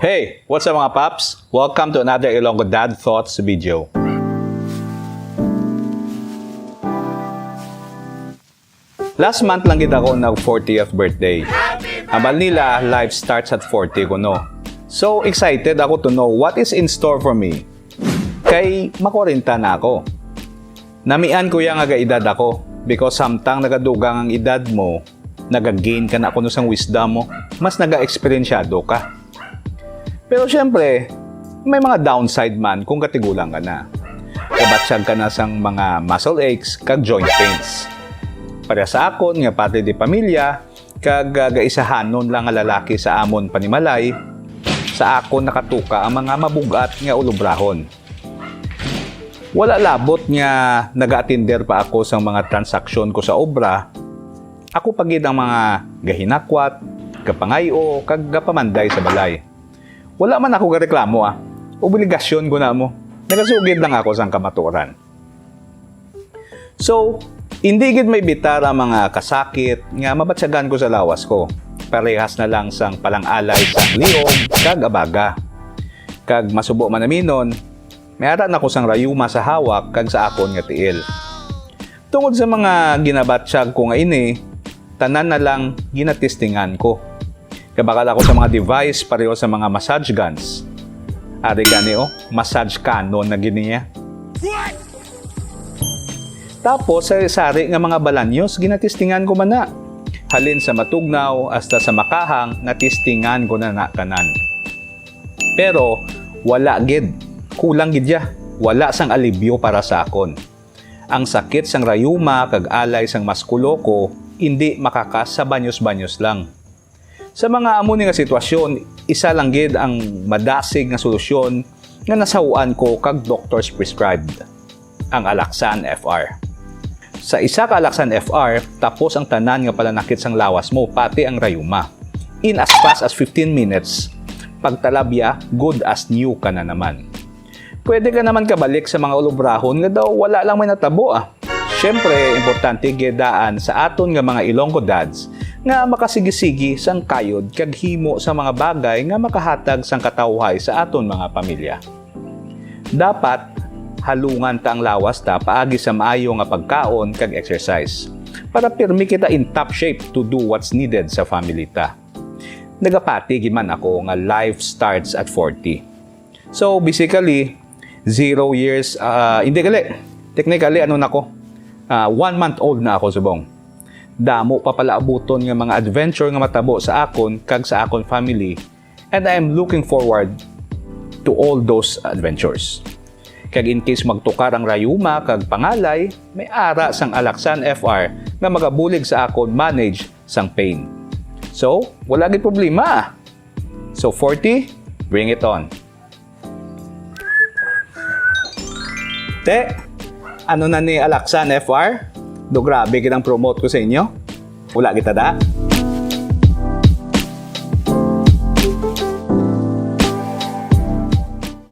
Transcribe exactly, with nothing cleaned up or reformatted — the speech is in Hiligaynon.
Hey, what's up mga paps? Welcome to another Ilonggo Dad Thoughts video. Last month lang gid ako nag fortieth birthday. Ambal nila, life starts at forty kuno. So excited ako to know what is in store for me. Kay makwarenta na ako. Namian ko ya nga gaedad ako, because samtang nagadugang ang edad mo, naga-gain ka na kuno sang wisdom mo, mas naga-eksperensyado ka. Pero syempre, may mga downside man kung katigulang ka na. Kabatyag ka na sang mga muscle aches kag joint pains. Para sa akon nga padre de pamilya, kag ah, gaisahanon lang nga lalaki sa amon panimalay, sa akon nakatuka ang mga mabug-at nga ulobrahon. Wala labot nga nagaatender pa ako sang mga transaksyon ko sa obra, ako pa gid ang mga gahinakwat, gapangay-o, kag gapamanday sa balay. Wala man ako gareklamo, ah. Obligasyon ko na mo. Nagasugid lang ako sang kamatuoran. So, hindi gid maibitar ang mga kasakit nga mabatyagan ko sa lawas ko. Parehas na lang sang palang-alay sang liog kag abaga. Kag masubo man aminon, may ara na ko sang rayuma sa hawak kag sa akon nga tiil. Tungod sa mga ginabatyag ko nga ini, tanan na lang ginatestingan ko. Kabakal ako sa mga device pareho sa mga massage guns. Ari gani, oh, massage cannon na gid niya. Tapos, sari-sari nga mga balanyos, ginatestingan ko man na. Halin sa matugnaw hasta sa makahang, natestingan ko na na tanan. Pero wala gid. Kulang gid ya. Wala sang alibyo para sa akon. Ang sakit sang rayuma kag alay sang maskulo ko indi makakas sa banyos-banyos lang. Sa mga amo ni nga sitwasyon, isa lang gid ang madasig nga solusyon nga nasahuan ko kag doctors prescribed, ang Alaxan F R. Sa isa ka Alaxan F R, tapos ang tanan nga palanakit sang lawas mo, pati ang rayuma. In as fast as fifteen minutes, pagtalabya, good as new ka na naman. Pwede ka naman kabalik sa mga ulobrahon nga daw wala lang may natabo, ah. Siyempre, importante gid daan sa aton nga mga Ilonggo dads nga makasigisigi sang kayod kag himo sa mga bagay nga makahatag sang katawhay sa aton mga pamilya. Dapat halungan ta ang lawas ta paagi sa maayo nga pagkaon kag exercise para pirmi kita in top shape to do what's needed sa family ta. Nagapati gid man ako nga life starts at forty. So, basically, zero years, ah, hindi gali. Technically, ano na ko? Ah, one month old na ako, subong. Damo pa pala abuton nga mga adventure nga matabo sa akon kag sa akon family, and I am looking forward to all those adventures. Kag in case magtukar ang rayuma kag pangalay, may ara sang Alaxan F R nga magabulig sa akon manage sang pain. So, wala gid problema. So, forty, bring it on. Te, ano na ni Alaxan F R? Do grabe gid ang promote ko sa inyo. Wala kita da?